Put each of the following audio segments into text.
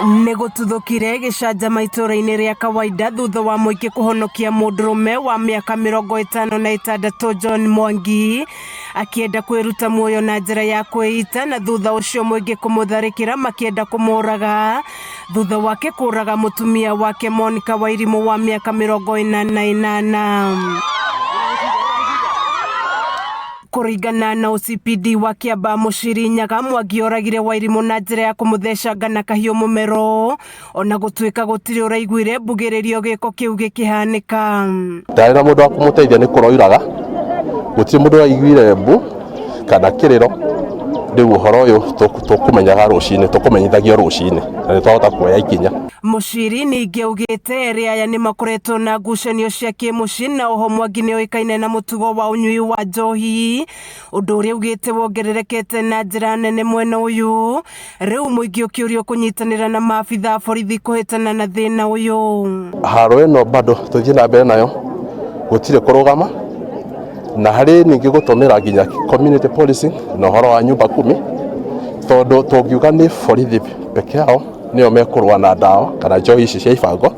Nĩ gũtuthũkire gĩcanjama itũũra-inĩ rĩa Kawaida thutha wa mũingĩ kũhonokia mũndũrũme wa mĩaka 56 John Mwangi akĩenda kwĩruta muoyo na njĩra ya kwĩita na thutha ũcio mũingĩ kũmũtharĩkĩra makĩenda kũmũraga thutha wake kũraga mũtumia wake Monica Wairimũ wa mĩaka 48. Kũringana na OCPD wa Kĩambaa Mũciri Nyaga, Mwangi oragire Wairimũ na njĩra ya kũmũthecanga na kahiũ mũmero ona gũtuĩka gũtirĩ ũraiguire mbugĩrĩrio gĩko kĩu gĩkĩhanĩka. Ndarĩ na mũndũ wa kũmũteithia nĩ kũroiraga, gũtirĩ mũndũ ũraiguire mbu kana kĩrĩro, rĩu ũhoro ũyũ tũkũmenyaga rũcinĩ, tũkũmenyithagio rũcinĩ na nĩ twahota kuoya ikinya. Mũciri ningĩ augĩte erĩ aya nĩ makoretwo na ngucanio cia kĩmũciĩ na oho Mwangi nĩ oĩkaine na mũtugo wa ũnyui wa njohi, ũndũ ũrĩa augĩte wongererekete na njĩra nene mwena ũyũ, rĩu mũingĩ ũkĩũrio kũnyitanĩra na maabitha a borithi kũhĩtana na thĩna ũyũ. Haro ĩno bado tũthiĩ na mbere nayo, gũtirĩ kũrũgama, na harĩ ningĩ gũtũmĩra nginya community policing na ũhoro wa nyumba kumi, tondũ tũngiuga nĩ borithi peke yao nĩo mekũrũa na ndawa kana njohi ici cia ibango,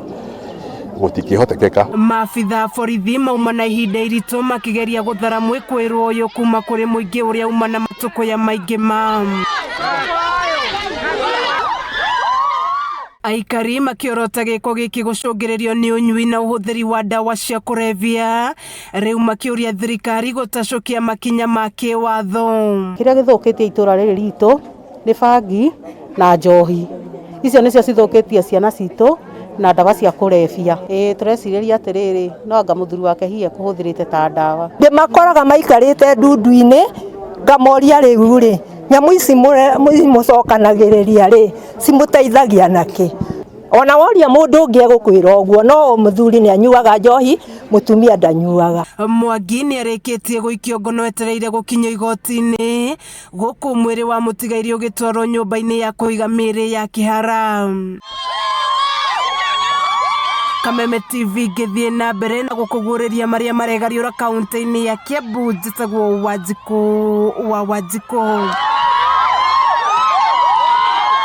gũtingĩhotekeka. Maabitha a borithi mauma na ihinda iritũ makĩgeria gũthara mwĩkũĩrwo ũyũ kuma kũrĩ mũingĩ ũrĩa uma na matũkũya maingĩ ma aikari makĩorota gĩko gĩkĩ gũcũngĩrĩrio nĩ ũnyui na ũhũthĩri wa ndawa cia kũrebia, rĩu makĩũria thirikari gũtacũkia makinya ma kĩwatho. Kĩrĩa gĩthũkĩtie itũra rĩrĩ ritũ nĩ bangi na njohi, icio nĩcio cithũkĩtie ciana citũ na ndawa cia kũrebia. Ĩĩ tũrecirĩria atĩrĩrĩ, no anga mũthuri wake hihi ekũhũthĩrĩte ta ndawa. Ndĩmakoraga maikarĩte ndundu-inĩ, ngamoria rĩu rĩ, nyamũ ici mũcokanagĩrĩria rĩ, cimũteithagia nakĩ? Ona woria mũndũ ũngĩ egũkwĩra ũguo, no mũthuri nĩ anyuaga njohi, mũtumia ndanyuaga. Mwangi nĩ arĩkĩtie gũikio ngono etereire gũkinyio igoti-inĩ, gũkũ mwĩrĩ wa mũtigairĩ ũgĩtwarwo nyũmba-inĩ ya kũiga mĩĩrĩ ya Kĩhara. Kameme TV ngĩthiĩ na mbere na gũkũguũrĩria marĩa maregariũra kaũntĩ-inĩ ya Kiambu, njĩtagwo Wanjikũ wa Wanjikũ.